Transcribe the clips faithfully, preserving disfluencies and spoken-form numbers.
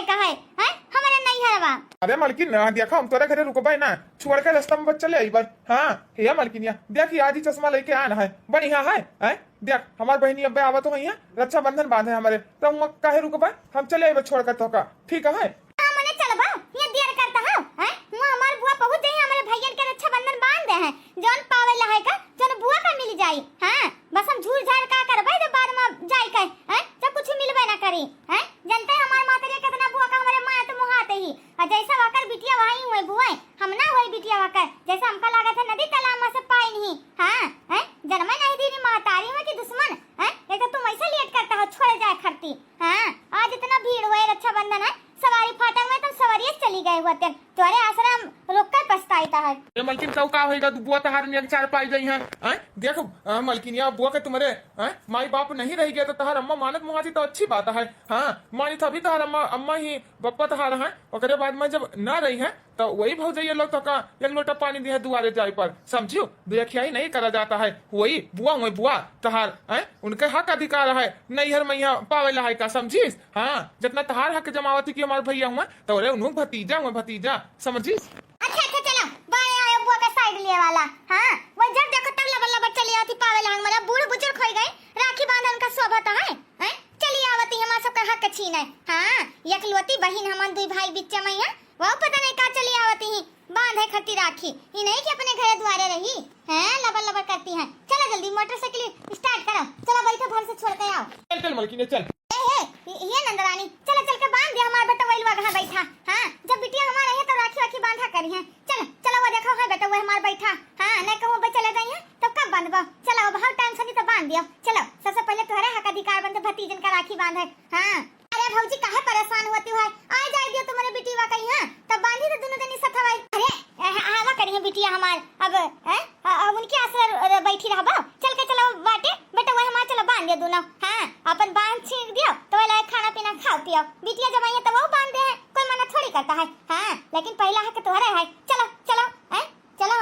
का है, हैं? हमरे नैहरवा। अरे मलकिन, ना देखा, हम तोरे घरे रुकबै ना, छोड़ के रास्ता में बस चले अइबै। हाँ, हे मलकिनिया, देखी आज ही चश्मा लेके आन है, बढ़िया है, हैं? देख, हमार बहिनी अब्बे आवत हो यहाँ, रक्षाबंधन बांधे हमरे, तो हम काहे रुकबै, हम चले अइबै छोड़ के तोका, ठीक है? हाँ, मने चलबा, ये देर करता है, हैं? हुआ हमार बुआ पहुँच जाई, हमरे भैयन के रक्षाबंधन बांध दे हैं, जौन पावे ला है का, जौन बुआ का मिल जाई, हाँ? बस हम झूर झार का करबै, जब बाद में जाई के, हैं? जब कुछ मिलबे ना करी, हैं? जनते हमार मातरिया कितना बुआ का हमरे मात मुहात ही, और जैसा वकर बिटिया वही हुए बुआ, हम ना हुए बिटिया वकर, जैसा हमका लागत है नदी तालाब में से पाई नहीं, हाँ? हैं? जन्मे नहीं दीनी महतारी हुए कि दुश्मन, हैं? एक तो तुम ऐसे लेट करता हो, छोड़े जाए खरती, हाँ? आज इतना भीड़ हुए रक्षाबंधन है, सवारी फाटक में तुम सवारी से चली गए हुआ तेन, तोरे आसरा हम रोक कर पछताई ता है। ए मलकिन, तौ का होइगा, बुआ तहार नियन चार पाई जाई हैं, हैं? देख, अ, मलकिनिया, बुआ के तुम्हरे, हैं, माई बाप नहीं रहि गए तो तहार अम्मा मानत मुहाती तो अच्छी बात है। हाँ, मानी तो अभी तहार अम्मा, अम्मा ही बप्पा तहार हैं, ओकरे बाद में जब ना रही हैं, तो वही भौजैया लोग तो का एक लोटा पानी दिहे दुआरे जाए पर, समझियो? दुयखियाई नहीं करा जाता है, वही बुआ, वही बुआ तहार, हैं? उनके हक अधिकार है, नैहर में यहाँ पावे ला है का, समझिस? हाँ, जितना तहार हक जमावती कि हमार भैया हुआ, तो रे उन्हों भतीजा हुआ, भतीजा, समझिस? अच्छा, अच्छा, चलो, बाय आयो बुआ का साइड लिए वाला। हाँ, वो जब देखो तब लबर लबर चली आवती पावे ला, हमारा बूढ़ बुजुर्ग हो गए, राखी बांधन का शोभा तो है, हैं? चली आवती हमार सबका हक छीने। हाँ, एकलौती बहिन हमार दुई भाई बिच्चे में है, वो पता नहीं का चली आवती ही, बांधे खरती राखी, ई नहीं कि अपने घरे दुआरे रही, हैं, लबर लबर करती हैं। चलो जल्दी मोटरसाइकिल स्टार्ट करो, चलो बैठो, घर से छोड़ के आओ। चल, चल मलकिन, चल। ए, हे, ये, ये नंदरानी, चलो चल के बांध दे हमार बेटा, वही लोग है बैठा। हाँ, जब बिटिया हमार आई है तो राखी वाखी बांधा करी है। चल, चलो वो देखो है बेटा, वो हमार बैठा। हाँ, नहीं कहूँ बे चले गई है तो कब बांधबो? चलो अब हर टाइम सनी तो बांध दियो। चलो, सबसे पहले तुम्हारे हक अधिकार बनते भतीजन का राखी बांधे। हाँ, अरे भौजी, काहे परेशान होती हो? आ जाए दियो तुम्हारे बिटिया कहीं, हाँ? तब बांधी तो दोनों जनी सथवा। अरे, अ, आवा करिए बिटिया हमार। अब, हैं? अ, अब उनके आसरा र-, र-, बैठी रहबो? चल के चलो बाटे। बेटा, वह हमार चलो बांध दियो दोनों। हाँ, अपन बांध छीन दियो, तो वह लाए खाना पीना खाओ पियो। बिटिया जब आई है तो वो बांध दे है, कोई मना थोड़ी करता है। हाँ, लेकिन पहला हक तुम्हारा है। चलो, चलो, हैं? चलो,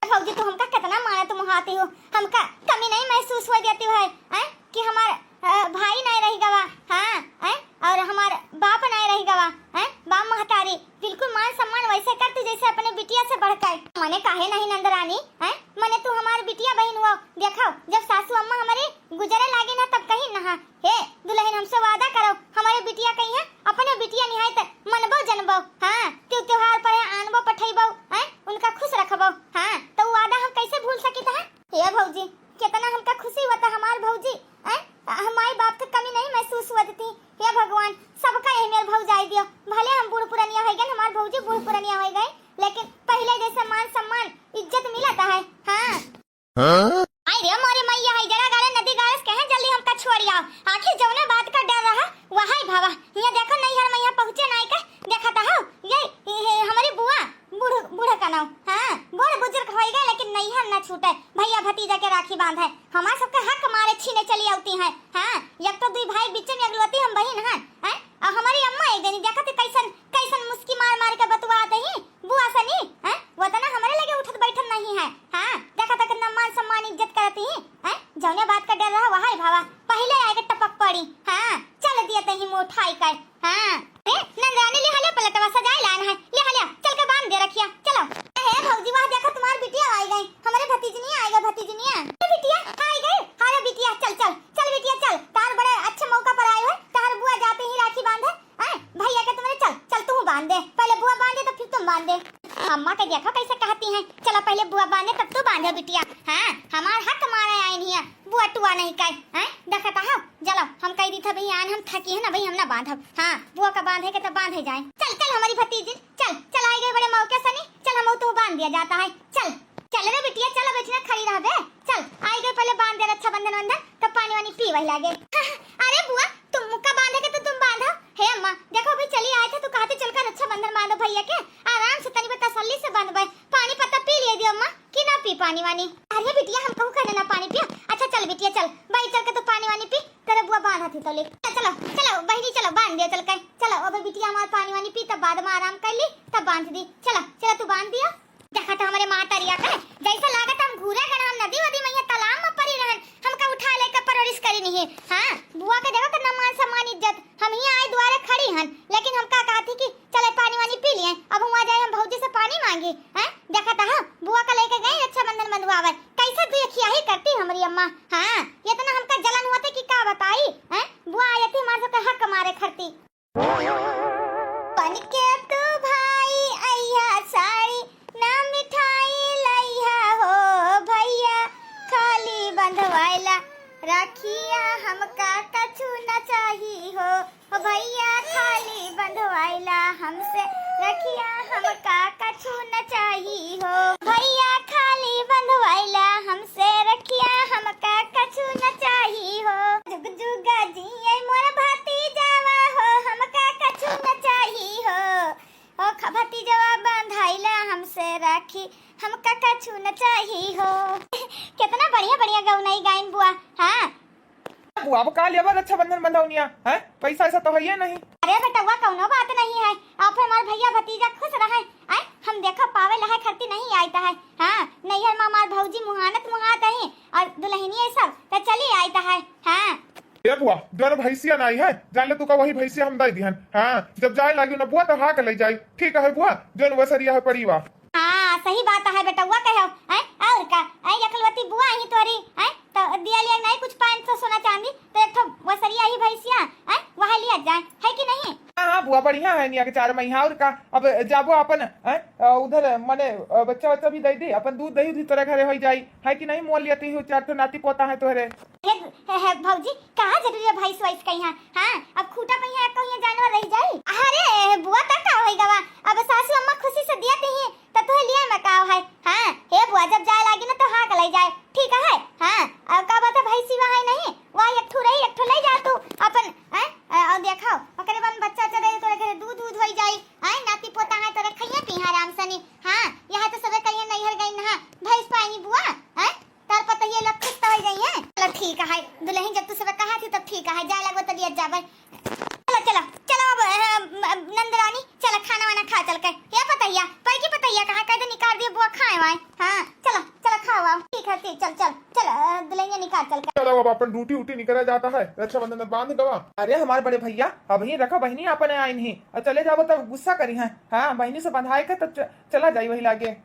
भौजी, तू हमका कितना मानत मुहाती हो, हमका कमी नहीं महसूस हो जाती है, हैं? कि हमार, अ, भाई नहीं रह गवा, हाँ, हैं? और हमार बाप नहीं रह गवा, हैं? बाप महतारी, बिल्कुल मान सम्मान वैसे करती जैसे अपने बिटिया से बढ़कर। मने काहे नहीं नंदरानी, हैं? मने तू हमार बिटिया बहिन हुआ, देखो, जब सासू अम्मा हमारे गुजरे लागे ना, तब कहीं नहा, हे दुल्हन, हमसे वादा करो, हमारे बिटिया कहीं है, अपने बिटिया निहायत मनबो जनबो, हाँ, त्यू त्योहार पर है आनबो पठैबो, हैं, उनका खुश रखबो, हाँ, तो वो वादा हम कैसे भूल सकित है? हे भौजी, कितना हमका खुशी होता हमार भौजी, हैं, हम माई बाप के कमी नहीं महसूस हुआ देती। हे भगवान, सबका यही मेर भौजाई दियो, भले हम बूढ़ पुरनिया हो गए, हमार भौजी बूढ़ पुरनिया हो गए, लेकिन पहले जैसे मान सम्मान इज्जत मिलता है, हाँ। हाँ? आई रे मोरे मैया, हई जरा गाड़े नदी गाड़स कहे जल्दी हमका छोड़ आओ। आखिर जौने बात का डर रहा, वही भावा। हियाँ देखो नैहर में यहाँ पहुँचे नाई के, देखा था हो, ये, ये, ये हमारी बुआ, बूढ़, बूढ़ का नाम, हाँ, बूढ़ बुजुर्ग हो गए लेकिन नैहर ना छूटे, भैया भतीजा के राखी बांधे, हमार सबके हक मारे छीने चली आवती हैं, हाँ, एक तो दुई भाई बीच में अगलवती हम बहिन हैं, हैं, और हमारी अम्मा एक जनी देखा थे कैसन, कैसन मुस्की मार मार के बतुआ दही, बुआ सनी, हैं? वो तो ना हमारे लगे उठत बैठत नहीं है, हाँ? देखा था कितना मान सम्मान इज्जत करती ही, हैं? जौने बात का डर रहा वही भावा, पहले आए के टपक पड़ी, हाँ? चल दिया तही मुँह उठाई कर, हाँ? ए, नंदरानी ले हले पलटवा सजाए लान है, ले हले, चल के बांध दे रखिया, चलो। ए, हे भौजी, वह देखा तुम्हार बिटिया आई गई, हमारे भतीजनिया आई गई, भतीजनिया। ए, बिटिया, आई गई, अरे बिटिया, चल, चल, चल बिटिया, चल, तार बड़े अच्छे मौका पर आए हो, तार बुआ जाते ही राखी बांधे, हैं? भैया के तुम्हारे चल, चल तू बांध दे, पहले बुआ बांधे तो फिर तुम बांध दे। अम्मा के देखो कैसे कहती हैं, चलो पहले बुआ बांधे तब तू बांधे बिटिया। हाँ, हमार हक मारे आई नहीं है, बुआ टुआ नहीं कहे, हैं? देखता हो, चलो हम कह दी था भैया आन हम थकी है ना भाई, हम ना बांधब। हाँ, बुआ का बांधे के तो बांधे जाए। चल, चल हमारी भतीजी, चल, चल आई गए बड़े मौके सनी, चल हम तू बांध दिया जाता है, चल। चल रे बिटिया, चल अब इतना खड़ी रहबे, चल आई गए पहले बांध दे रक्षाबंधन वंधन, तब पानी वानी पीवे लागे। अरे बुआ, तुम मुक्का बांधे के तो तुम बांधो। हे अम्मा, देखो अभी चली आए थे, तू कहते चल कर रक्षाबंधन बांधो भैया के, आराम से तनी बा तसल्ली से बांधबे। पानी पत्ता पी लिए दियो अम्मा, कि ना पी पानी वानी। अरे बिटिया, हम कहूँ कहने ना पानी पियो। अच्छा चल बिटिया चल, भाई चल के तू पानी वानी पी, तेरे बुआ बांधा थी तो ले। चलो, चलो बहिनी चलो बांध दियो चल के। चलो अब बिटिया हमार पानी वानी पी, तब बाद में आराम कर ली, तब बांध दी। चलो, चलो तू बांध दियो। देखा तो हमारे माँ तरिया के, जैसे लागत हम घूरे गए, हम नदी वदी में या तालाब में पड़ी रहन, हमका उठा लेके नोटिस करी नहीं। हाँ, बुआ के देखो कितना मान सम्मान इज्जत, हम ही आए दुआरे खड़ी हन, लेकिन हम का कहत ही कि चले पानी वानी पी लिए, अब हुआ जाए हम भौजी से पानी मांगी। हैं, देखत हा, बुआ का लेके गई रक्षाबंधन बंधवावे, कैसे दुई अखिया ही करती हमरी अम्मा। हाँ, इतना हमका जलन हुआ था कि का बताई। हैं, बुआ आई थी हमारे सबके हक मारे खरती। बन के तू भाई अइहा साड़ी, ना मिठाई लइहा हो भइया, खाली बंधवाइला रखिया, हमका कछु न चाही हो। ओ भइया, खाली बंधवाइला हमसे रखिया, हमका कछु न चाही हो। भइया, खाली बंधवाइला हमसे रखिया, हमका कछु न चाही हो। जुग जुग जिए मोर भतीजावा हो, हमका कछु न चाही हो। ओ ख-, भतीजावा बंधाइला हमसे राखी, हमका कछु न चाही हो। कितना बढ़िया बढ़िया गौनई गाइन बुआ। हाँ, बुआ, अब का लेबा रक्षाबंधन बंधौनिया, हैं? पैसा ऐसा तो हइये नहीं। अरे बेटवा, कौनो बात नहीं है, आप हमार भइया भतीजा खुश रहे, हैं? हम देखा पावे लहे खरती नहीं आइत है। हाँ, नैहर में हमार भौजी मुहानत मुहात है और दुल्हनिया सब तो चली आइत है। हाँ। ए बुआ, जौन भैंसिया नाई है, जान ले तू का वही भैंसिया हम दे दिहन। हाँ, जब जाए लागी ना बुआ तो हाक ले जाई, ठीक है बुआ, जौन वसरिया है पड़ीवा। हाँ, सही बात है बेटउआ कहे हो, हैं? और का, हैं, यकलवती बुआ ही तोरी, हैं? तो दिया लिया नहीं कुछ पाँच सौ सोना चांदी, तो एक ठो वसरिया ही भैंसिया, हैं? वह लिया जाए, है कि नहीं? हाँ, हाँ, बुआ बढ़िया है, निया के चार महीना और का। अब जाबो अपन, हैं? अ, उधर मने, अ, बच्चा वच्चा भी दे दे, अपन दूध दही भी तोरे घरे हो जाई, है कि नहीं? मोल लिया ती हो, चार ठो नाती पोता है तोहरे। हे, हे, हे, भौजी, कहाँ जरूरी है भैंस वैस कहीं? हाँ, अब खूटा पहिया एक कहीं जानवर रह जाई। अरे बुआ, तब का होई गवा, अब सासू अम्मा खुशी से दिया ती, त तोहे लिए में का है? हाँ, हे बुआ, जब जाए लागी ना तो हाँक ले जाए, ठीक है? हाँ, अब का बात है, भैंसी वहाँ है नहीं, वहाँ एक ठो रही, एक ठो ले जा तू अपन, हैं? अ, और देखो, ओकरे बाद में बच्चा चले, तोरे घरे दूध, दूध होई जाई, हैं? नाती पोता है, तोरे खइया पीहा आराम से नहीं। हाँ, यहाँ तो सबे कहिए नैहर गई ना, भैंस पाइनी बुआ, हैं? तार पतहिया लोग खुश तो हो जाइए। चलो ठीक है, दुल्हन जब तू सबे कहा थी तब ठीक है, जाए लगो तो दिया जाबे। चलो, चलो, चलो अब, अ, म-, नंदरानी, चलो खाना वाना खा चल के। ये पतैया, पर की पतैया कहाँ कह दे निकाल दिए बुआ खाए वाए। हाँ, चलो, चलो खाओ आओ। ठीक है, ठीक, चल, चल, चल, अ, दुल्हनिया निकाल चल के। चलो अब अपन ड्यूटी उटी निकला जाता है, रक्षाबंधन में बांध गवा। अरे हमारे बड़े भैया, अब ही रखो बहनी अपने आइन ही, और चले जाओ तब गुस्सा करी हैं। हाँ, बहनी से बंधाए के तब च-, चला जाई वही लागे।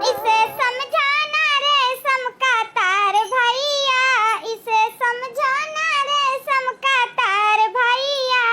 इसे समझाना रेशम का तार भैया, इसे समझाना रेशम का तार भैया,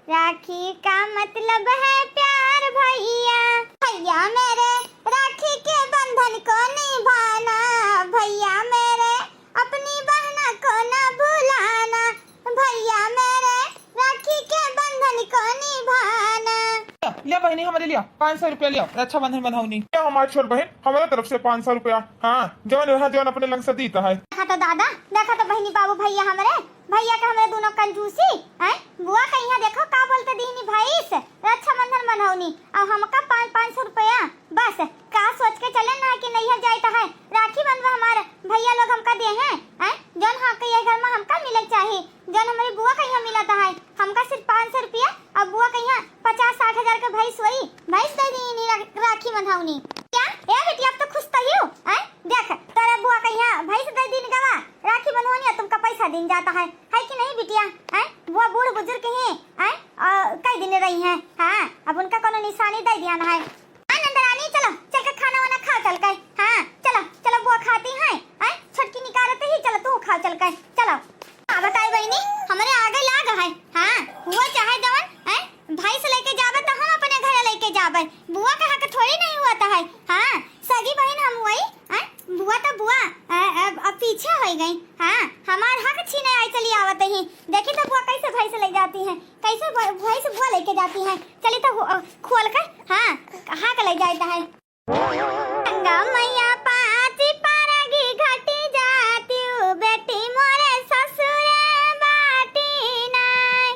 राखी का मतलब है प्यार भैया। भैया मेरे, राखी के बंधन को निभाना, भैया मेरे, अपनी बहना को ना भुलाना, भैया मेरे, राखी के बंधन को निभाना। ले बहिनी, हमरे लिया पाँच सौ रुपया लिया, रक्षाबंधन बंधौनी। क्या हमार छोट बहिन, हमरे तरफ से पाँच सौ रुपया। हाँ, जौन रहा, जौन अपने लंग से दीत है। देखा तो दादा, देखा तो बहिनी, बाबू, भैया हमरे, भैया के हमरे दोनों कंजूसी, हैं? बुआ कहिया देखो का बोलते दीनी भैंस, रक्षाबंधन बंधौनी, और हमका पाँच, पाँच सौ रुपया, बस। का सोच के चले ना कि नैहर जाइत है, राखी बंधवा हमार भैया लोग हमका दे हैं, हैं? जौन हाँ के ये घर में हमका मिले के चाही, जौन हमारी बुआ कहिया मिलत है, हमका सिर्फ पाँच सौ रुपया, अब बुआ कहिया पचास साठ हजार के भैंस होई, भैंस दे दी इन्हीं रा-, राखी बंधौनी। क्या? ए बिटिया, अब तो खुश तो ही हो, हैं? देख, तेरे बुआ कहिया भैंस दे दीन गवा, राखी बंधौनी, तुमका पैसा दीन जाता है, है कि नहीं बिटिया? हैं? बुआ बूढ़ बुजुर्ग हैं, हैं? और कई दिन रही हैं, हाँ, अब उनका कोनो निशानी दे दिया ना है। हाँ, नंदरानी, चलो, चल के खाना वाना खाओ चल के। हाँ, चलो, चलो, बुआ खाती हैं, हैं? छोटकी निकारत ही, चलो, तू खाओ चल के, चलो। हाँ, बताई बहिनी, हमरे आगे लाग है। हाँ, हुआ चाहे जवन, हैं? भैंस लेके जाबे तो हम अपने घरे लेके जाबे। बुआ के हक थोड़ी नहीं हुआ था है। हाँ, सगी बहिन हम हुई, हैं? बुआ तो बुआ, अ, अ, अब पीछे हो गई। हाँ, हमार हक छीने आई चली आवत ही। देखी तो बुआ कैसे भैंस ले जाती हैं, कैसे भै-, भैंस बुआ लेके जाती हैं। चली तो हु-, अ, खोल के, हाँ, हाँक ले जाता है। गंगा मैया पाँच परगी घटी जातिउ, बेटी मोरे ससुरे बाटी नाय।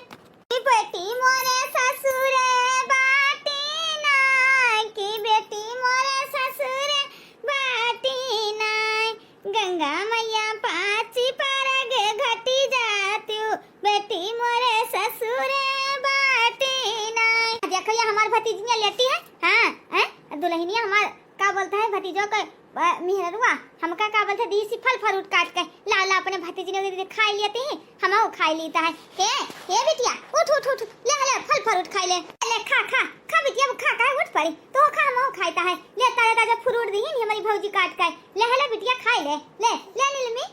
कि बेटी मोरे ससुरे बाटी नाय, कि बेटी मोरे ससुरे बाटी नाय। गंगा मैया पाँच परग घटी जातिउ, बेटी मोरे ससुरे बाटी नाय। देखो, ये हमार भतीजिया लेटी है। हाँ, हैं? दुल्हनिया हमार का बोलत है भतीजो के, अ, मेहररुआ, हमका का बोलत है, दीसी फल fruit काट के, ला, ला, अपने भतीजी ने दे, खाई लेती ही, हमहू खाई लीत है। ए, ए बिटिया, उठ, उठ, उठ, ले, ले, फल fruit खाई ले, ले, खा, खा, खा बिटिया, खा, काहे उठ पड़ी, तो खा, हमहू खाइत है, ले, ताजा, ताजा fruit दीहिन, हमरी भौजी काट के, ले, ले बिटिया, खाई ले, ले, ले नीलमी।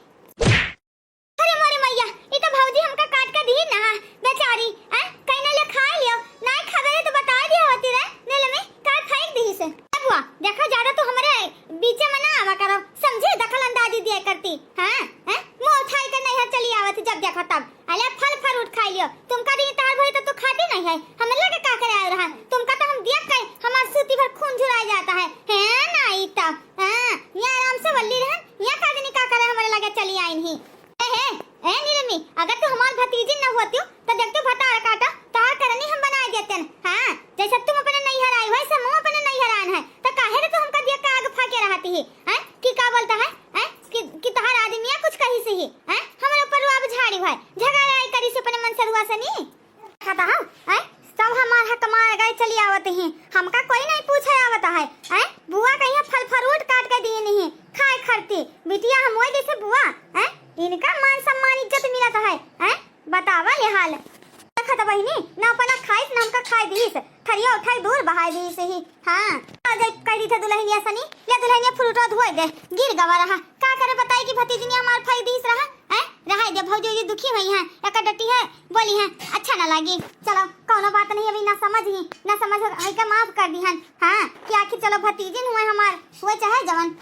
अरे मोरे मैया, ई तो भौजी हमका काट के दीहिन ना, बेचारी, हैं? कहीं ना ले खाए लियो, नाहीं खाबे रे तो बताए दिया होती रे, नीलमी, का फेंक दीहिस। ए बुआ, देखो ज्यादा तू हमरे बीचे में ना आवा करो, समझे? दखल अंदाजी दिया करती, हाँ? हैं? मुँह उठाई के नैहर चली आवत जब देखो तब, अले फल fruit खाई लियो, तुमका दी तहार भई तो तू खाती नहीं है, हमरे लगे का करे आए रहा, तुमका तो हम देख के हमार सूती भर खून झुराए जाता है, हैं? ना ई तो, हाँ, ये आराम से वल्ली रहन, ये का जनी का करे हमरे लगे चली आइन ही। ए हे, ए नीलमी, अगर तू हमार भतीजी न होतियो, तो देखते भतार काटा, तोहार करनी हम बनाए देतेन। हाँ, जैसे तुम अपने नैहर आई, वैसे हम अपने नैहर आन है। तो काहे रे तू हमका दिया का आग फाके रहती ही? हैं? कि का बोलता है? हैं? कि, कि तोहार आदमिया कुछ कही से ही? हैं? हमरे ऊपर रुआब झाड़ी हुआ है। झगड़ा लड़ाई करी से अपने मन से रुआ से नहीं? खाता हूँ, हैं? सब हमार हक मार गए चली आवत ही। हमका कोई नहीं पूछे आवत है, हैं? बुआ कहिया फल fruit काट के दी नहीं, खाए खरती। बिटिया हम वही जैसे बुआ, हैं? इनका मान सम्मान इज्जत मिलत है, हैं? बतावा ले हाल। देखत बहिनी, ना अपना खाइस, ना हमका खाए दीस। थरिया उठाई दूर बहाए दीस ही। हाँ, आ जाए कह दी थे दुल्हनिया सनी, ले दुल्हनिया fruit धोए दे, गिर गवा रहा। का करे बताई कि भतीजनी हमार फेंक दीस रहा, हैं? रहाई दे भौजी, ये दुखी हुई हैं, एक डटी है, बोली हैं, अच्छा ना लागी। चलो, कौनो बात नहीं, अभी ना समझ ही, ना समझ है के माफ कर दी हैं। हाँ, कि आखिर चलो भतीजिन हुए हमार, हुए चाहे जवन।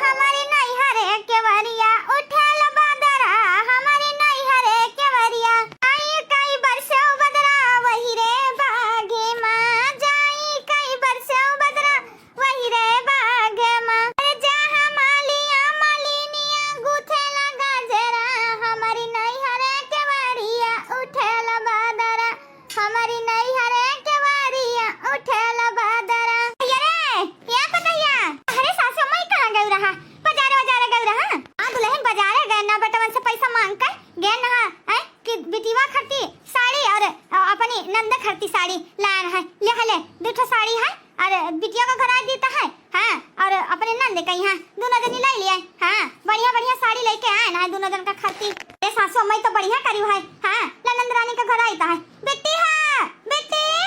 हमरी नैहरे केवरिया उठल बदरा, हमरी नैहरे केवरिया। आई कई बरसो बदरा, वही रे बाघे माँ, जाई कई बरसो बदरा, वही रे बाघे माँ। अरे जा हमालिया मालिनिया, गूथे लगा जरा, हमरी नैहरे केवरिया उठल बदरा। हमरी नैहरे केवरिया उठल बदरा। ये रे, ये पतैया, अरे सासु माई कहाँ गई रहा? बाजारे, बाजारे गई रहा? हाँ दुल्हन, बाजारे गए ना, बेटवन से पैसा मांग के गए ना, हैं? कि बिटिया खरती साड़ी और, अ, अपनी नंद खरती साड़ी लान है। ले हले, दू ठो साड़ी है, अरे, बिटिया का घर आ देता है, हाँ, और अपने नंद का यहाँ दोनों जनी ले लिए, हाँ, बढ़िया बढ़िया साड़ी लेके आए ना, दोनों जन का खरती। ए सासु अम्मा, ई तो बढ़िया करी है, हाँ, ले नंद रानी का घर आईता है। बेटी है, बेटी।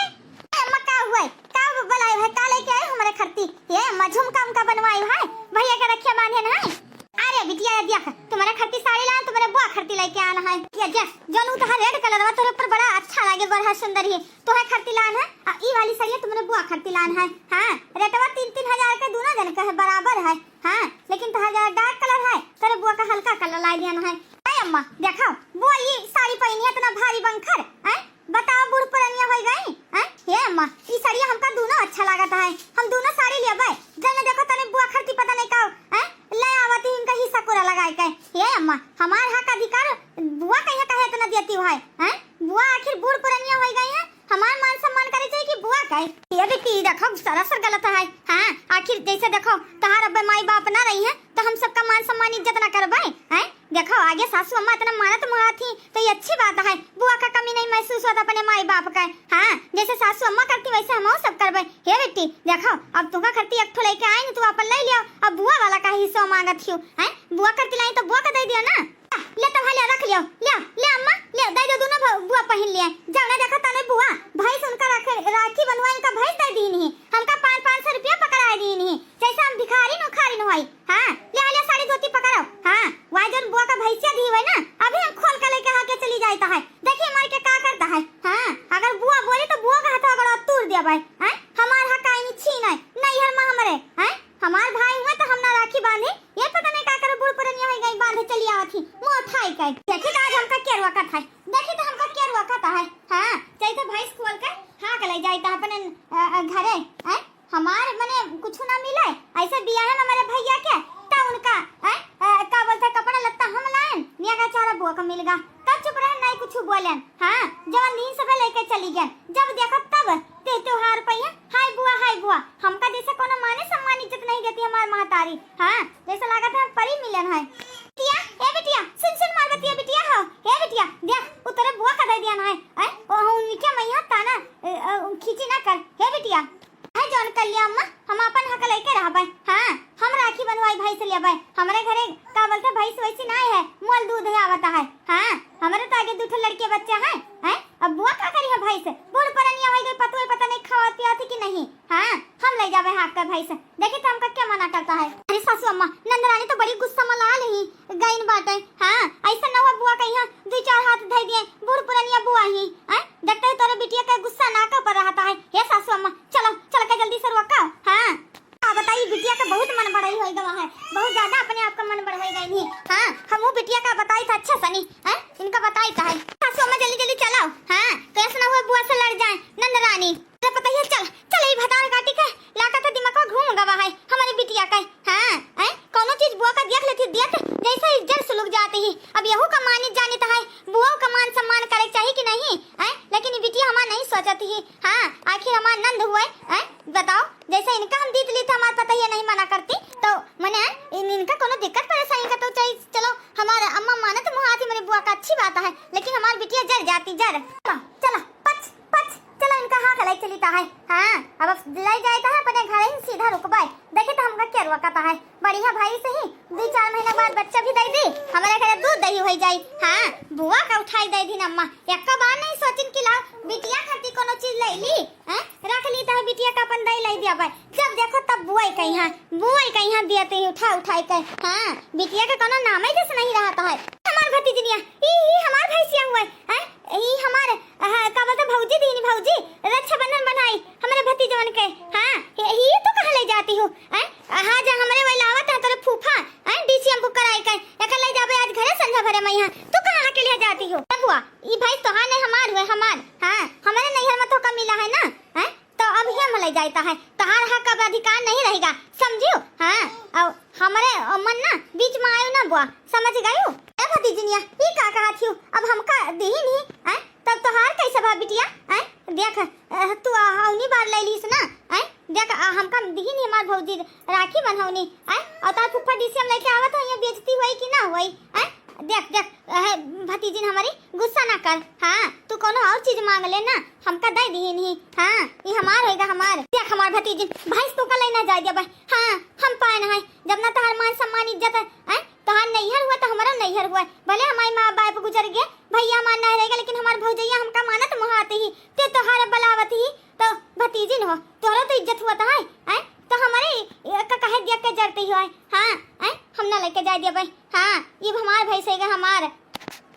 ए अम्मा, का हुआ है? का बुलाए है? का लेके आए हमारे खरती? ये अम्मा, झुमका उमका बनवाए है, भैया के रखिया बांधे ना है। अरे बिटिया, ये देख, तुम्हारे खरती साड़ी लान, तुम्हारे बुआ खरती लेके आना है। ये देख, जोन उ तोहार red colour बा, तोरे ऊपर बड़ा अच्छा लागे, बड़ा सुंदर ही। तोहे खरती लान है, आ ई वाली सड़िया तुम्हारे बुआ खरती लान है। हाँ, रेटवा तीन तीन हजार के दूनो जन के है, बराबर है। हाँ, लेकिन तोहार जरा dark colour है, तोरे बुआ का हल्का colour लाई दिया है। ए अम्मा, देखो, बुआ ई साड़ी पहनी है, इतना भारी बंखर, हैं? बताओ, बूढ़ पुरनिया हो गई, हैं? हे अम्मा, ई सड़िया हमका दूनो अच्छा लागत है, हम दूनो साड़ी लेबे। जने देखो तने बुआ खरती पता नहीं का, हैं? ले आवती इनका हिस्सा पूरा लगाए के। हे अम्मा, हमार हक अधिकार बुआ कहिया कहे इतना देती है, हैं? बुआ आखिर बूढ़ पुरनिया हो गई है, हमार मान सम्मान करे चाहिए कि बुआ का है? ये बेटी, देखो, सरासर गलत है। हाँ, आखिर जैसे देखो, तहार अब माई बाप ना रही है, तो हम सबका मान सम्मान इज्जत ना करबे, हैं? देखो, आगे सासू अम्मा इतना मानत मुहात ही, तो ये अच्छी बात है, बुआ का कमी नहीं महसूस होता अपने माई बाप का। हाँ, जैसे सासू अम्मा करती, वैसे हम सब करबे। हे बेटी, देखो, अब तुमका खरती एक ठो लेके आई, तू अपन ले लियो, अब बुआ वाला का हिस्सा मांगत हियो, हैं? बुआ करती लाई तो बुआ का दे दियो ना। ले तो भले रख लियो, ले, ले अम्मा, ले दे दो दोनों भ-, बुआ पहिन लिए। जौने देखा तने बुआ, भैंस उनका रख, राखी बंधवाई, उनका भैंस दे दीन ही। हमका पाँच, पाँच सौ रुपया पकड़ाए दीन ही। जैसे हम भिखारी नुखारी नु हई। हाँ, ले, ले साड़ी धोती पकड़ो। हाँ, वह जौन बुआ का भैंसिया दी हुए ना, अभी हम खोल के लेके आके चली जाता है। देखिए मार के का करता है। हाँ, अगर बुआ बोली तो बुआ का हाथ अगर तूर दिया भाई। हैं? हमार हक आईनी छीन है, नैहर में हमरे, हैं? हमार भाई हुआ तो हम ना राखी बांधे, ये पता नहीं का करे बूढ़ पुरनिया हो गई, बांधे चली आवत ही, मुंह थाई के। देखी तो आज हमका केरुआ कथा है, देखी तो हमका केरुआ कथा है। हाँ, चाहे तो भैंस खोल के हाँक ले जाए तो अपने, अ, अ, घरे, हैं? हमार मने कुछ ना मिले, ऐसे बियाह में मेरे भैया के, तो उनका, हैं? अ, का बोलते हैं, कपड़ा लत्ता हम लाएन, मियाँ का चारा बुआ का मिल गा। तब चुप रहन, नहीं कुछ बोलेन। हाँ, जवन दिन सबे लेके चली गए। जब देखा तब ते त्योहार पे ही, "हाय बुआ, हाय बुआ।" हमका जैसे कोनो माने सम्मान इज्जत नहीं देती हमार महतारी। हाँ, जैसे लागत है हम परी मिलन है। बिटिया, ए बिटिया, सुन सुन मार बतिया बिटिया हो। ए बिटिया, देख, उ तोरे बुआ का दे दिया ना है। ए, ओ, उनके मैया ताना, ए, ए, खींची ना कर। हे बिटिया, है जौन कर लिया अम्मा, हम भैंस, बूढ़ पुरनिया होइ गई, पतोह पता नहीं खावत पियत ही कि नहीं। हाँ, हम लइ जाबे हाँक के भैंस। देखी तो हमका क्या मना करता है। अरे सासू अम्मा, नंदरानी तो बड़ी गुस्सा में लाल ही गइन बाटे। हाँ, अइसा न हुआ बुआ कहिया दुइ चार हाथ धइ दिए, बूढ़ पुरनिया बुआ ही। हैं? देखते ही तोरे बिटिया का गुस्सा नाक पर रहता है। हे सासू अम्मा, चलो, चल के जल्दी से रोका। हाँ, का बताई, बिटिया का बहुत मन बढ़ई होइ गवा है, बहुत ज्यादा अपने आप का मन बढ़ई गई नहीं। हाँ, हम वो बिटिया का बताई था अच्छा सनी, हैं? इनका बताई था है। सासू अम्मा जल्दी जल्दी चलाओ। हाँ, कैसे न हुआ बुआ से लड़ जाए नंदरानी। अरे पता ही है, चल, चल, ई भतार काटी के लाका तो दिमाग घूम गवा है हमारी बिटिया का। हाँ, हैं? कौनो चीज बुआ का देख लेती दियत, जैसे ही जड़ सुलग जाती ही। अब यहू का मानित जानित है, बुआ का मान सम्मान करे चाहिए कि नहीं, हैं? लेकिन ई बिटिया हमार नहीं सोचत ही। हाँ, आखिर हमार नंद हुए, हैं? बताओ, जैसे इनका हम दीत ली तो हमार पता ही नहीं मना करती, तो मने इन, इनका कौनो दिक्कत परेशानी का तो चाहिए। चलो, हमार अम्मा मानत मुहाती मेरी बुआ का अच्छी बात है, लेकिन हमार बिटिया जर जाती, जर। चलो, चलो, पच, पच, चलो, इनका हाँक ले चली ता है। हाँ, अब, अब ले जाए ता है अपने घर ही सीधा रुकबाए। देखे तो हमका क्या रोका ता है। बढ़िया भाई सही, दुइ चार महीना बाद बच्चा भी दइ दी। हमरे घरे दूध दही होइ जाई। हाँ, बुआ का उठाई दइ दी अम्मा। एक्का बार नहीं सोचिन कि लाओ, बिटिया खातिर कौनो चीज लइ ली, हैं? रख ली तो बिटिया का अपन दइ लइ दिया भाई। जब देखो तब बुआ कहिया, बुआ कहिया दिया ते उठा उठाई के। हाँ, बिटिया का कौनो नाम ही जैसे नहीं रहता है। हमार भतीजनिया, ई, ई हमार भैंसिया हुए, हैं? ई हमार, हाँ, का बोलते भौजी दीनी भौजी, रक्षाबंधन बनाई हमरे भतीजवन के। हाँ, ये, ये तो कहाँ ले जाती हो, हैं? हाँ, जा हमरे वही लावत है तोरे फूफा, हैं? डीसीएम बुक कराई के, एकर ले जाबे आज घरे संझा भरे में यहाँ। तू कहाँ के ले जाती हो? ए बुआ, ई भैंस तोहार नहीं हमार हुए, हमार। हाँ, हमरे नैहर में तो का मिला है ना, हैं? तो अब ही हम ले जाता है, तोहार हक अब अधिकार नहीं रहेगा, समझियो? हाँ, अब हमरे मन ना बीच में आयो ना बुआ, समझ गयो? ए भतीजनिया, ई का कहा थियो? अब हमका दीही नहीं, हैं? तब तोहार कैसे बा बिटिया, हैं? देख, अ, तू अ, हौनी बार ले लीस ना, हैं? देख, अ, हमका दीही नहीं हमार भौजी राखी बंधौनी, हैं? और तार फुफ्फा डीसीएम लेके आवत है, ये बेइज्जती हुई कि ना हुई, हैं? देख, देख, अ, भतीजिन हमारी गुस्सा ना कर, हाँ, तू कोनो और चीज मांग ले ना, हमका दे दीही नहीं, हाँ, ये हमार होएगा हमार। देख हमार भतीजिन, भैंस तू का लेना जाए देबे, हाँ, हम पाए ना है, जब ना तोहार मान सम्मान इज्जत है, हैं? तोहार नैहर हुआ तो हमारा नैहर हुआ, भले हमारे माँ बाप गुजर गए, भैया हमार ना रहेगा, लेकिन हमार भौजैया हमका मानत मुहात ही, ते तोहार बलावत ही, तो भतीजिन हो, तोहरो तो इज्जत हुआ तो है, हैं? तो हमारे ये का कहे दिया के जरते ही है, हाँ, हैं? हम ना लेके जाए दिया भाई, हाँ, ये हमार भैंस है हमार।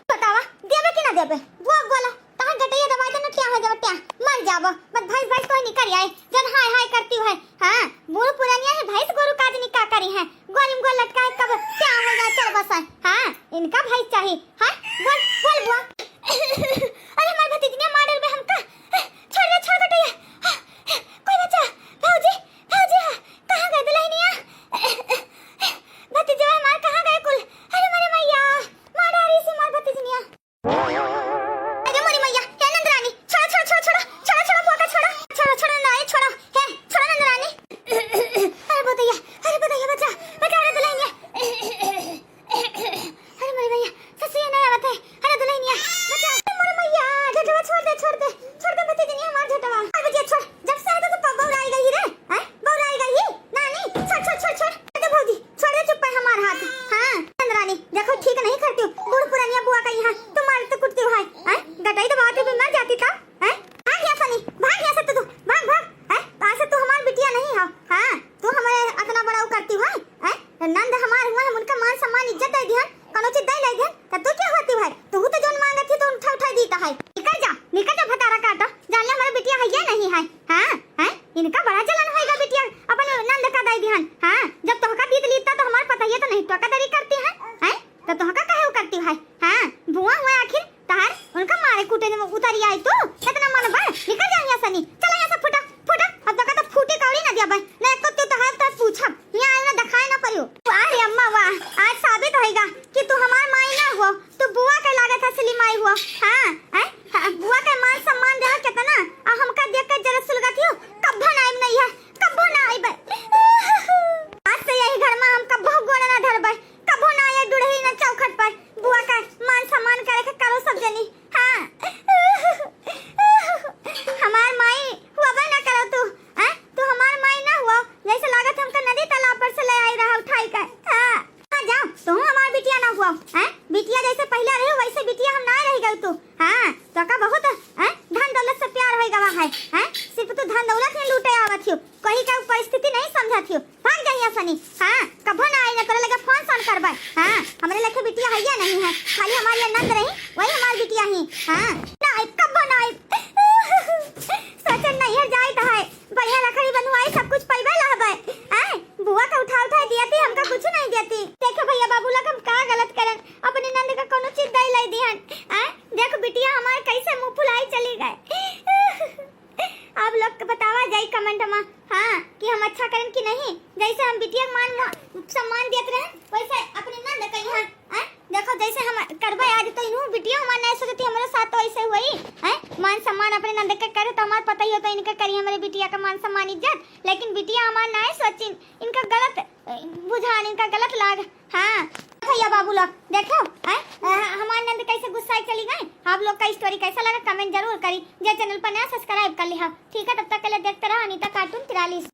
बतावा, देबे कि ना देबे? वो बोला, तहां गटैया दबाई तो ना क्या हो जावे, क्या मर जाबो, मत भैंस भैंस कोई निकल आए, जब हाय हाय करती है, हाँ, बूढ़ पुरानिया है, भैंस गोरू काज निका करी है, गोरी में गोल लटका है, कब क्या हो जाए, चल बस है, हाँ, इनका भैंस चाहिए, हाँ, बोल, बोल बुआ। अरे हमार भतीजनिया मार डरबे हमका, छोड़ दे, छोड़ गटैया। कोई बचा? भौजी, भौजी, हाँ, कहाँ गए दुल्हनिया? भतीजवा हमार कहाँ गए कुल? अरे मोरे मैया, मार डारी से हमार भतीजनिया। अरे मोरी मैया, हे नंदरानी, छोड़ो, छोड़ो, छोड़ो, छोड़ो, छोड़ो, छोड़ो, बुआ का छोड़ो, छोड़ो, छोड़ो, नंदरानी, छोड़ो, हे, छोड़ो नंदरानी। अरे भतीजा, अरे भतीजा, बचा, बचा रे दुल्हनिया। अरे मोरे भैया, ससुरे नहीं आवत है। अरे दुल्हनिया, बचा। अरे मोरे भैया, झटवा छोड़ दे, छोड़ दे, छोड़ दे भतीजनी हमार झटवा। अरे भतीजा छोड़, जब से आया था तो प-, बौराई गई रे, हैं? बौराई गई, नानी, छोड़, छोड़, छोड़, छोड़। अरे भौजी, छोड़ दे चुप है हमार हाथ। हाँ, चंद्रानी, देखो ठीक नहीं करती हो, बूढ़ पुरानिया बुआ का यहाँ, तुम मारते कुटती हो, हैं? गटाई दबाते भी मर जाती तब। हैं? भाग यहाँ से नहीं, भाग यहाँ से तू, तू, भाग, भाग। हैं? आज से तू हमार बिटिया नहीं हो। हाँ, तू हमारे इतना बड़ा वो करती हो, हैं? नंद हमार हुआ है, उनका मान सम्मान इज्जत दे दिहन, कोनो चीज दे ले दिहन, तब तू क्या होती है? तू तो जोन मांगत थी तो उठा उठा दीता है। निकल जा, निकल जा भतारा काटा, जान ले हमारे बिटिया है या नहीं है। हाँ, हैं? इनका बड़ा जलन होएगा बिटिया, अपन नंद का दे दिहन। हाँ, जब तोहका दीत लीता तो हमार पता ये तो नहीं तो कदरी करती है, हैं? तो तोहका काहे उ करती है? हाँ, बुआ हुआ आखिर तहार उनका मारे कूटे में उतरी आई तू? इतना मन बा, निकल जा यहाँ से नी। चल यहाँ से फुटा, फुटा। अब तोका तो फूटी कौड़ी ना दिया बा। ना एक तो तू तहार तो पूछब। यहाँ आए ना दिखाए ना परियो। वाह रे अम्मा वाह, आज साबित होएगा कि तू हमार माई ना हुआ, तू बुआ के लागत असली माई हुआ। हाँ, हैं? हाँ, बुआ के मान सम्मान देवा कितना, आ हमका देख के जरा सुलगत हो। कब्बो ना आइब नहीं है, कब्बो ना आइब। आज से यही घर में हम कब्बो गोड़ ना धरबे। कबो ना आए दुढ़ही ना चौखट पर। बुआ का मान सम्मान करे के करो सब जनी। हाँ। हमार माई बिटिया के मान म-, सम्मान देत रहे, वैसे अपने नंद के यहाँ, हैं? देखो, जैसे हम करबे आज, तो इनहू बिटिया हमार नहीं सोचती, हमरे साथ तो ऐसे हुई, हैं? मान सम्मान अपने नंद के करे, तो हमार पता ही हो, तो इनके करी हमरे बिटिया का मान सम्मान इज्जत, लेकिन बिटिया हमार नहीं सोची, इनका गलत, अ, बुझान, इनका गलत लाग। हाँ, भैया बाबू लोग, देखो, हैं? अ, हमार नंद कैसे गुस्सा चली गए। आप लोग का story कैसा लगा, comment जरूर करी। जे channel पर नया, subscribe कर लिहा, ठीक है? तब तक के लिए देखते रहो अनीता cartoon तिरालीस।